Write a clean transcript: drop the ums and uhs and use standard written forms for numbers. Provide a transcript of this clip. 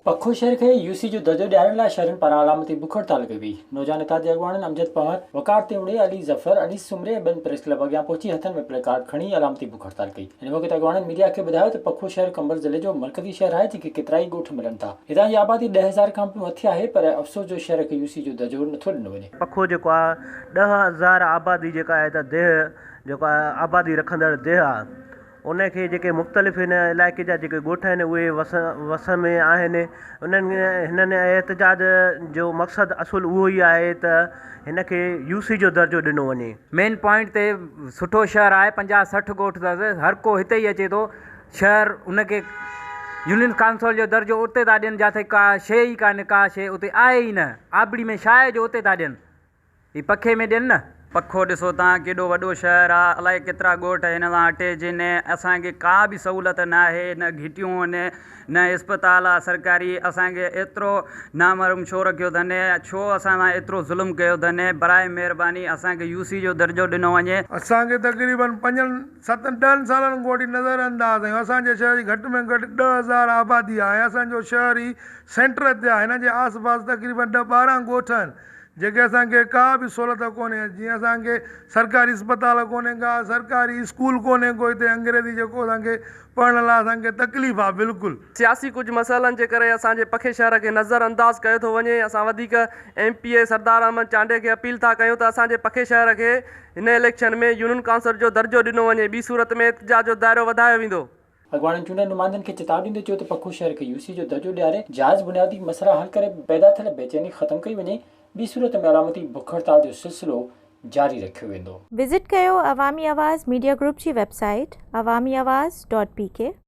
پکو شهر کي يو سي جو درجو ڏيارڻ لاء شهرين پاران علامتي بک هڙتال ڪئي وئي. نوجوان اتحاد جي اڳواڻن امجد پنهور، وقار تيوڻي، علي ظفر، انيس سومري ۽ ٻين پريس ڪلب اڳيان پهچي هٿن ۾ پلي ڪارڊ کڻي علامتي بک هڙتال ڪئي. ان موقعي تي اڳواڻن ميڊيا کي ٻڌايو ته پکو شهر قمبر ضلعي جو مرڪزي شهر آهي جنهن کي ڪيترائي ڳوٺ ملن ٿا. هتان جي آبادي 10,000 کان به مٿي آهي پر افسوس جو شهر کي يو سي جو درجو نٿو ڏنو وڃي. پکو جيڪو آهي 10,000 آبادي جيڪا آهي ته ديهه جيڪو آهي آبادي رکندڙ ديهه آهي ان کي جيڪي مختلف هن علائقي جا جيڪي ڳوٺ آهن اهي وس وس ۾ آهن انهن هنن احتجاج جو مقصد اصل اهو ئي آهي ته هن کي يو سي جو درجو ڏنو وڃي. مين پوائنٽ تي سٺو شهر آهي 50 60 ڳوٺ اٿس هر ڪو هتي ئي اچي ٿو شهر ان کي يونين ڪائونسل جو درجو اتي ٿا ڏين جاٿي ڪا شيء ئي ڪانهي ڪا شيء اتي آهي ئي نه آبڙي ۾ ڇا آهي جو اتي ٿا ڏين. هي پکي ۾ ڏين نه. پکو ڏسو تان ڪيڏو وڏو شهر آ الائي ڪيترا ڳوٺ هن سان اٽيچ هن اسان کي ڪا به سهولت نه آهي نه گهٽيون هن نه اسپتال آ سرڪاري اسان کي ايترو نامحروم ڇو رکيو اٿن ڇو اسان سان ايترو ظلم ڪيو اٿن براء مهرباني اسان کي يو سي جو درجو ڏنو وڃي. اسان کي تقريبن پنجن ستن ڏهن سالن کان وٺي نظر انداز آهيون اسان جي شهر جي گهٽ ۾ گهٽ 10,000 آبادي آهي ۽ اسان جو شهر ئي سينٽر تي آهي هن جي آس پاس تقريبن ڏهه 12 ڳوٺ آهن جيڪي اسان کي ڪا به سھولت ڪونھي جيئن اسان کي سرڪاري اسپتال ڪونھي ڪا سرڪاري اسڪول ڪونھي ڪو ھتي انگريزي جيڪو اسان کي پڙھڻ لاء اسان کي تڪليف آ بلڪل. سياسي ڪجهه مسئلن جي ڪري اسان جي پکي شهر کي نظر انداز ڪيو ٿو وڃي اسان وڌيڪ M P A Sardar Ahmed Chandio کي اپيل ٿا ڪيون ته اسان جي پکي شهر کي هن اليڪشن ۾ يونين ڪائونسل جو درجو ڏنو وڃي ٻي صورت ۾ احتجاج جو دائرو وڌايو ويندو. اڳواڻن چونڊيل نمائندن کي چتاء ڏيندي چيو ته پکو شهر کي يو سي جو درجو ڏياري جائز بنيادي مسئلا حل ڪري پيدا ٿيل بيچيني ختم ڪئي وڃي ٻي صورت ۾ علامتي بک هڙتال جو سلسلو جاري رکيو ويندو. وزٽ ڪيو عوامي آواز ميڊيا گروپ جي web site Awami Awaz dot P K.